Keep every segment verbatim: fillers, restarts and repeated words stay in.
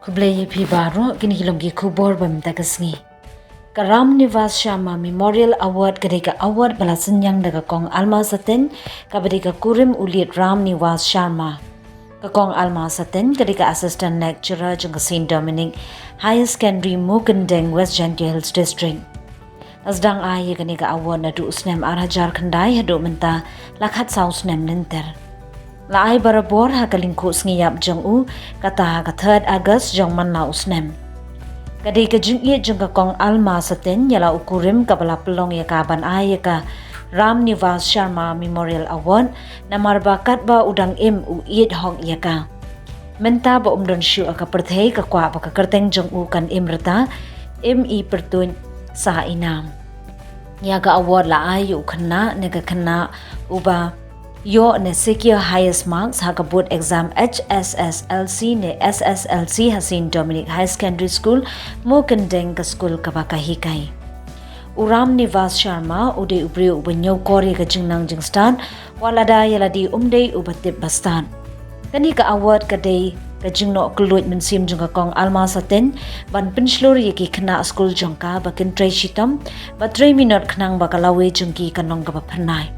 Khublei ïa phi baroh, kine ki long ki khubor ba mynta ka sngi. Ka Ram Nivas Sharma Memorial Award ka dei ka award ba la synñiang da ka Kong Alma Satin, kaba dei ka kurim u Liet Ram Nivas Sharma. Ka Kong Alma Satin ka dei ka Assistant Lecturer jong ka Saint Dominic Higher Secondary Mukendeng, West Jaintia Hills District. La sdang ai ïa kane ka award naduh u snem ar hajar khyndai haduh mynta la khatsaw snem lynter. La ai barabor ha ka lyngkhuh sngi ïap jong u, kata ha ka third August jong man la u snem. Ka dei ka jingïeit jong ka Kong Alma Satin ïa la u kurim kaba la pynlong ïa ka ban ai ïa ka Ram Nivas Sharma Memorial Award, namar ba katba u dang im u ïeit hok ïa ka. Mynta ba um don shuh ha ka pyrthei, ka kwah ba ka kyrteng jong u kan im rta, im i pyrtuid sa inam. Ïa ka award la ai ïa u khynnah ne ka khynnah uba ïoh ne secure highest marks ha ka board exam H S S L C ne S S L C ha Saint Dominic Higher Secondary School, Mukendeng, ka skul kaba ka hikai. U Ram Nivas Sharma u dei u briew uba ñiewkor ïa ka jingnang jingstad, wat lada ïa lade um dei uba tip ba stad. Kane ka award ka dei ka jingnoh kylluid mynsiem jong ka Kong Alma Satin ban pynshlur ïa ki khynnah skul jong ka ba kin trei shitom bad trei minot khnang ba ka lawei jong ki kan long kaba phyrnai.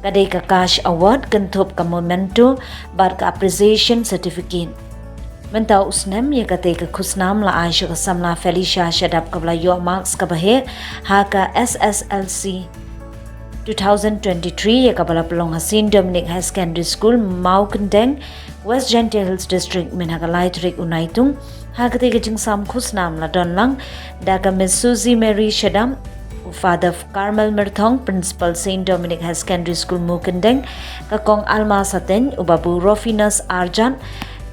Ka dei ka cash award, kynthup ka memento bad ka appreciation certificate. Mynta u snem ïa katei ka khusnam la ai sha ka samla Felicia Shadap kaba la ïoh marks kaba heh ha ka S S L C two thousand twenty-three, ïa kaba la pynlong ha Saint Dominic Higher Secondary School, Mawkyndeng, West Jaintia Hills District, mynha ka lai tarik u Naitung. Ha katei ka jingsam khusnam la don lang da ka Miss Suzy Mary Shadap, u Father Carmel Myrthong, Principal Saint Dominic Higher Secondary School, Mukendeng, ka Kong Alma Satin, u Babu Rofinus Arjan,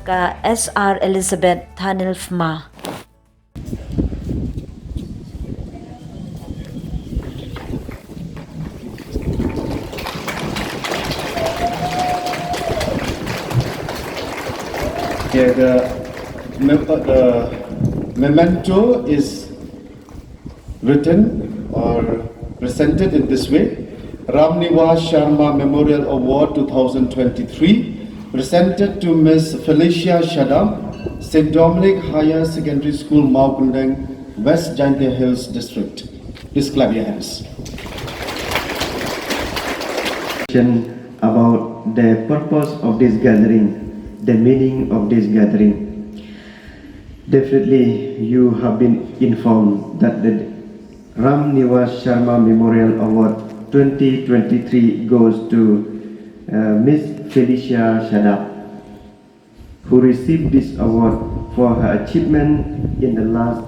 ka S R Elizabeth Thanilfma. Yeah, the, mem- uh, the memento is written or presented in this way. Ram Nivas Sharma Memorial Award two thousand twenty-three, presented to Miss Felicia Shadap, Saint Dominic Higher Secondary School, Mawkyndeng, West Jaintia Hills District. Please clap your hands. About the purpose of this gathering, the meaning of this gathering. Definitely, you have been informed that the Ram Nivas Sharma Memorial Award twenty twenty-three goes to, uh, Miss Felicia Shadap, who received this award for her achievement in the last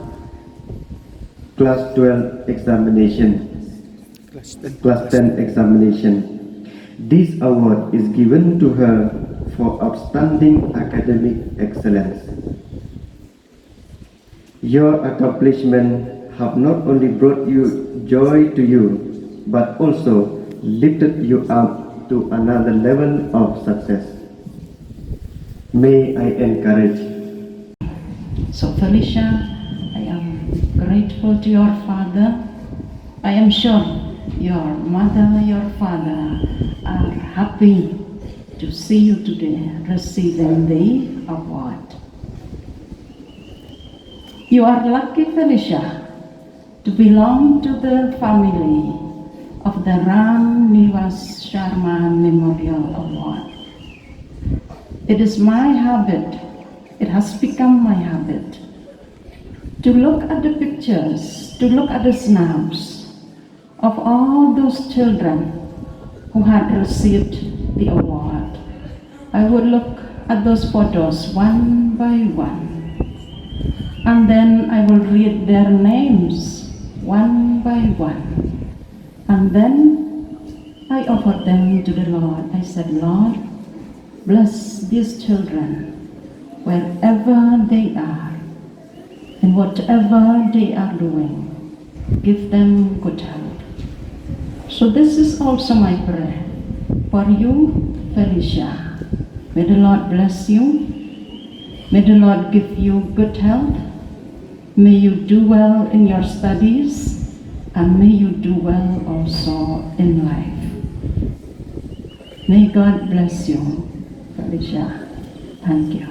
class twelve examination. Class ten. Class ten examination. This award is given to her for outstanding academic excellence. Your accomplishments have not only brought you joy to you, but also lifted you up to another level of success. May I encourage. So, Felicia, I am grateful to your father. I am sure your mother, your father are happy to see you today receiving the award. You are lucky, Felicia, to belong to the family of the Ram Nivas Sharma Memorial Award. It is my habit, it has become my habit, to look at the pictures, to look at the snaps of all those children who had received the award. I would look at those photos one by one, and then I will read their names one by one, and then I offered them to the Lord. I said, "Lord, bless these children wherever they are." And whatever they are doing, give them good health. So this is also my prayer for you, Felicia. May the Lord bless you. May the Lord give you good health. May you do well in your studies, and may you do well also in life. May God bless you, Felicia. Thank you.